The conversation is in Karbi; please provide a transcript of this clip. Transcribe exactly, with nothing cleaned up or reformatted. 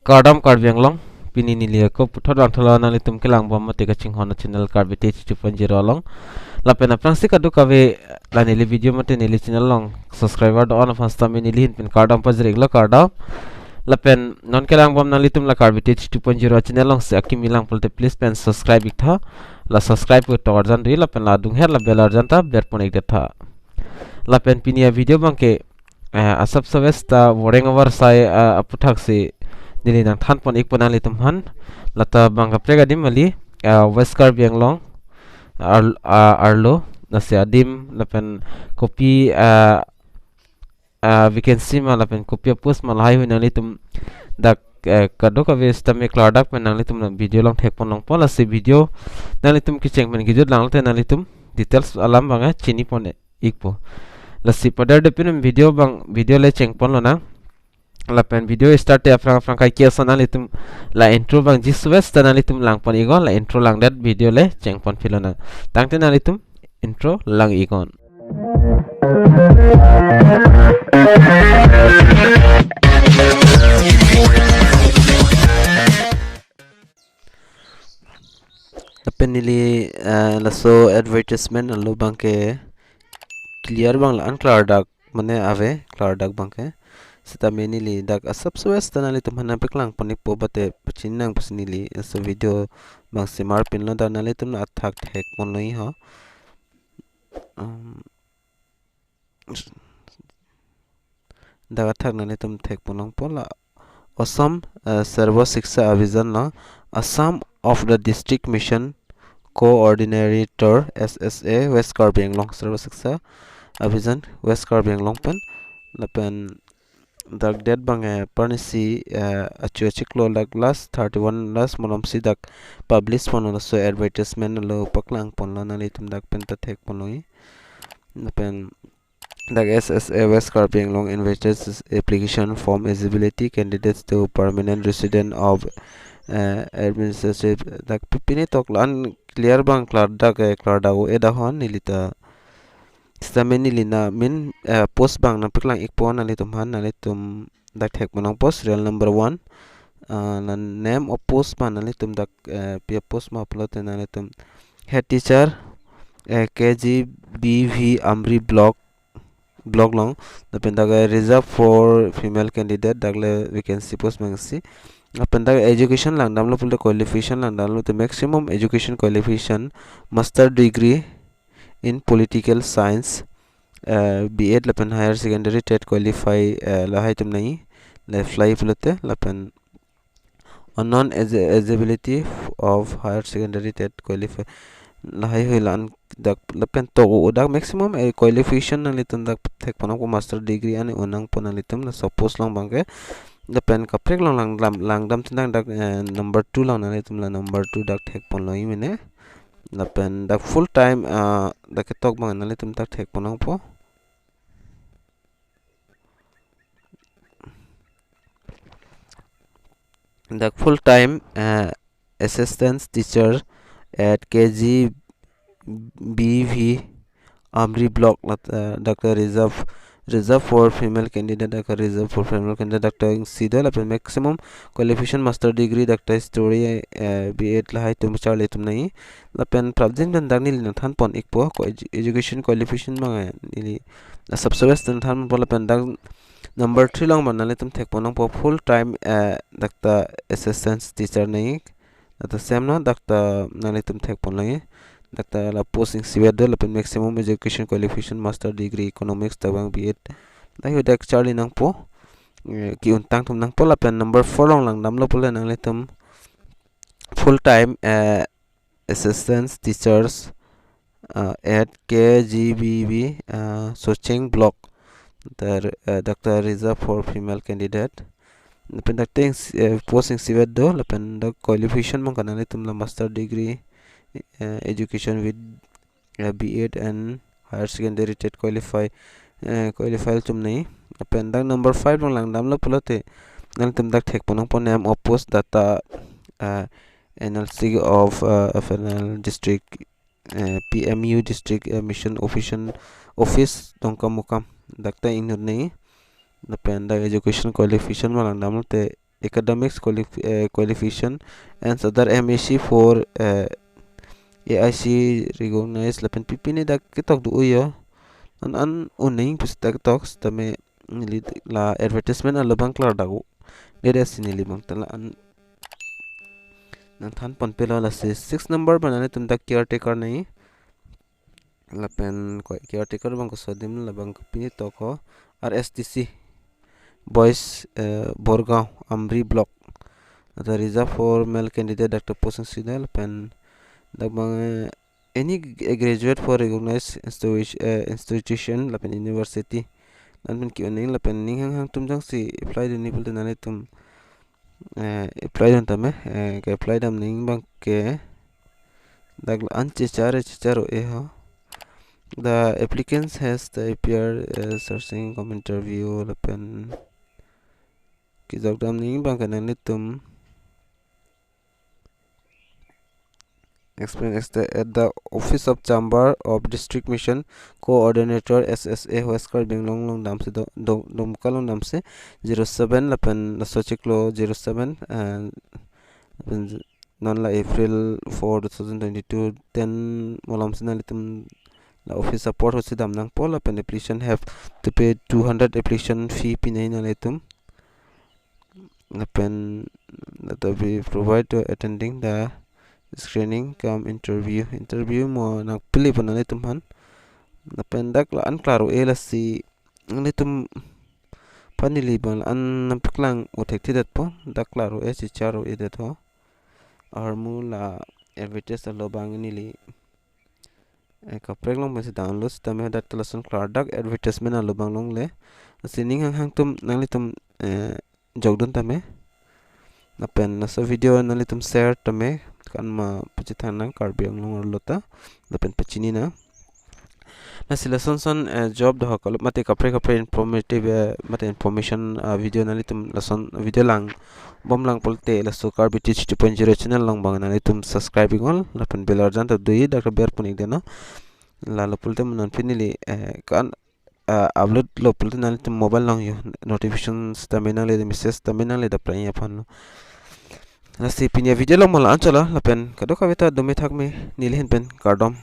Kardom Karbi Anglong, pini neli ako puthot vangthulo nanglitum kelangbom mate kachinghon a-channel Karbi Tech two point zero along. Lapen aphrangsi kadokave la neli video mate neli channel along subscriber do-an aphan sitame neli ahin pen kardom pajir-iklo, kardom. Lapen non kelangbom nanglitum la Karbi Tech two point zero channel alongsi akimi lang pulote please pen subscribe iktha. La subscribe pu tok arjan dui lapen la adung her la bell arjan ta berpon-ik detha. Lapen pini a-video abangke, eh, asap sawes ta voreng avarsai, eh, aputhaksi neli nangthanpon-ikpo nanglitum aphan. Lata bang kaprek adim kali, eh, West Karbi Anglong ar-, ah, arlo, lasi adim lapen kopi, eh, ah, vacancy ma lapen kopi a-post ma lahai hui nanglitum dak, eh, kadokave sitame klardak pen nanglitum la video along thekpon longpo. Lasi video nanglitum kecheng pen kejut lang lote nanglitum details alam abang, eh, chinipon-ikpo. Lasi padar depin video abang, video le chengpon lonang. Lapen video start te aphrang aphrang kaike ason nanglitum la intro abang jiswes ta nanglitum langpon-iknon, la intro langdet video le chengpon phi lonang. Tangte nanglitum intro lang-iknon. Lapen neli, eh, laso advertisement alo abangke clear abang la-an klardak mane ave, klardak abangke. Sitame neli dak asap sawes ta nanglitum aphan nangpaklangpon-ikpo, bate pachini nang pusi neli laso video abang semar pinlo, dak nanglitum athak thekpon longji ho. Um, dak athak nanglitum thekpon longpo, la Assam, eh, Sarva Shiksha Abhiyan lo, Assam of the District Mission Coordinator, S S A, West Karbi Anglong, Sarva Shiksha Abhiyan West Karbi Anglong pen. Lapen dak date abang, eh, parnisi, eh, achu achiklo dak last thirty-one last malomsi dak publish ponlo, laso advertisement alo paklangponlo, nanglitum dak pen ta thekpon longji. Lapen dak S S A West Karbi Anglong invites application form eligibility candidates to permanent resident of, eh, administrative, dak pi-, pine tok la-an clear abang klardak, eh, klardak o eda hon neli ta. Sitame neli na main, eh, post abang nangpaklang-ikpo nanglitum aphan, nanglitum dak thekpon longpo serial number one, ah, la name of post abang nanglitum dak, eh, pi a-post ma pulote nanglitum head teacher, eh, K G B V Amri block, block along, lapen dak reserve for female candidate, dak le vacancy post abang isi. Lapen dak education langdamlo pulote qualification langdamlo te maximum education qualification master degree in political science, eh, B Ed lapen higher secondary TET qualify, eh, lahai atum nangji, le apply pulote, lapen unknown age-, eligibility of higher secondary TET qualify lahai hui la-an dak lapen tok o dak maximum, eh, qualification nanglitum dak thekpon longpo master degree an un nangpo nanglitum, laso post along abangke. Lapen kaprek along langdam, langdam tendang dak, eh, number two along nanglitum la number two dak thekpon longji mene. Lapen dak full time, ah, dak ketok abang nanglitum dak thekpon longpo. Dak full time, ah, assistant teacher at K G B V Amri block, lat-, ah, dak reserve, reserve for female candidate, dak reserve for female candidate, dak ta isi do, lapen maximum qualification master degree, dak ta history, eh, B Ed lahai atum charli atum nangji. Lapen prapjin pen dak neli nangthanpon-ikpo, ko edu-, education qualification abang, eh, neli asap sawes nangthanpon, lapen dak number three along abang nanglitum thekpon longpo full time, eh, dak ta assistant teacher nangji. Dak ta same no, dak ta nanglitum thekpon longji. Dak ta la post isi vet do, lapen maximum education qualification master degree economics ta abang B Ed. Dak hu dak charli nangpo, eh, ke-un tang atum nangpo. Lapen number four along langdamlo pule nanglitum full time, eh, assistant teachers, uh, at K G B V, uh, Socheng block, the, uh, dak ta reserve for female candidate. Lapen dak ta isi, eh, post isi vet do, lapen dak qualification abang ke nanglitum la master degree, eh, education with, eh, B Ed and higher secondary TET qualify, eh, qualify atum nangji. Lapen dak number five along langdamlo pulote nanglitum dak thekpon longpo name of post, dak ta, eh, N L C of, eh, F N L district, eh, P M U district, eh, mission official office Dongkamukam, dak ta inut nangji. Lapen dak education qualification abang langdamlo te academics qualif- eh, qualification and other M A C for eh, A I C recognized lapen pipine dak ketok do yo. An an uning pus dak tok tame neli la advertisement alo bang klar dago. Dede si neli bang tala an nangthan ponpe lo. Lasi six number bang nanglitum dak caretaker nai. Lapen ko caretaker bang kosodim labang pine tok ho R S T C. Boys eh, Borgaon Amri Block. Ata reserve for male candidate dak posting si do lapen dak bang eh, any g- graduate for recognized institution, eh, institution lapen university. Lapen ki uning lapen ning hang hang tum jang si apply dun ni pulote nanglitum eh, apply dun tame eh, ke apply dam ning bang ke dak an chechar chechar eh ho. The applicants has the appear uh, searching com interview lapen kijok dam ning bang ke nanglitum explain extra at the office of chamber of district mission coordinator S S A West Karbi Anglong along damsi do, do, Dumka along damsi zero seven lapen laso chiklo zero seven and lapen non la April four two thousand twenty-two ten malom si nanglitum la office support hosi dam nangpo lapen application have to pay two hundred application fee pinai nanglitum lapen that will be provide to attending the screening cum interview interview mo nangpili pon nanglitum han lapen dak la an klar eh lasi nanglitum phan neli bang an nangpaklang othek thidetpo dak klar eh chechar eh det ho. Armu la advertise alo bang neli eh, kaprek along pensi download sitame hadak lason klardak advertisement alo bang longle. Lasi ning hang hang tum nanglitum eh, jokdun tame. Lapen laso video nanglitum share tame kan ma pachethang nang Karbi Anglong arlo ta lapen pachini nang. Lasi lason son eh, job doha kalo mate kaprek kaprek informative eh, mate information ah, video nanglitum lason video lang bom lang pulote laso Karbi Teach two point zero channel along bang nanglitum subscribe iknon lapen bell arjan ta dui dak ber pon ik deno. Lalo pulote mo non pini neli eh, kan ah, upload lo pulote nanglitum mobile along yo notification tame nangle message tame nangle dapra aphan lo. Lasi pini video along mo la-an cholo lapen kadokave ta dome thakme neli ahin pen kardom.